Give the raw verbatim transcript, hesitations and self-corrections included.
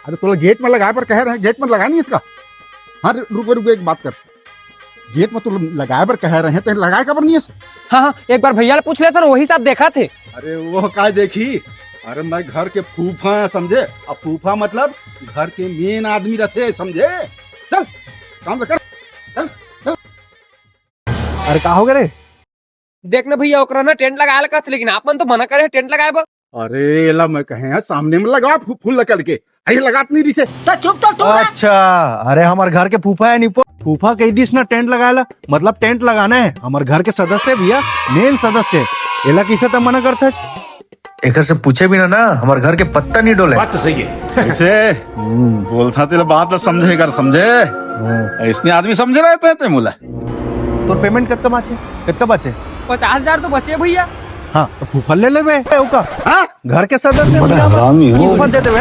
अरे, तोला गेट में लगाए बर कहे रहे, गेट में लगा नहीं इसका। हाँ, रुक, रुक, रुक, एक बात कर। गेट में तो लगाए बर कहे रहे, ते लगाए काबर नहीं है? हाँ, हाँ, एक बार भैया ले पूछ लेथन, वही सब देखथे। अरे, वो काय देखही? अरे, मैं घर के फूफा, समझे? अब फूफा मतलब घर के मेन आदमी रथे, समझे? चल, काम तो कर। चल, चल। अरे, का हो गे रे? देख ना भैया, ओकरा ना टेंट लगाए ला कथे, लेकिन आप मन तो मना करे टेंट लगाए बर। अरे, एला मैं कहे हैं, सामने में लगा फू-, फूल ल करके। अरे, लगात नहीं रिसे। तो चुप तो तू रह। अच्छा, अरे, हमर घर के फूफा है निपो, फूफा कही दिस ना टेंट लगाए ला, मतलब टेंट लगाना है। हमर घर के सदस्य भैया, मेन सदस्य, एला किसे त मना करथच? एकर से पूछे बिना ना हमर घर के पत्ता नहीं डोले। बात तो सही है। ऐसे बोलता तेला बात ला समझे कर, समझे? इसने आदमी समझे रहते हैं ते मोला। तोर पेमेंट कतका बाचे? कतका बाचे? पचास हजार तो बचे भैया। हाँ, तो फूफा ले लेबे, ओका। हाँ? घर के सदस्य बड़ा भैया, हरामी हो। फूफा दे देबे।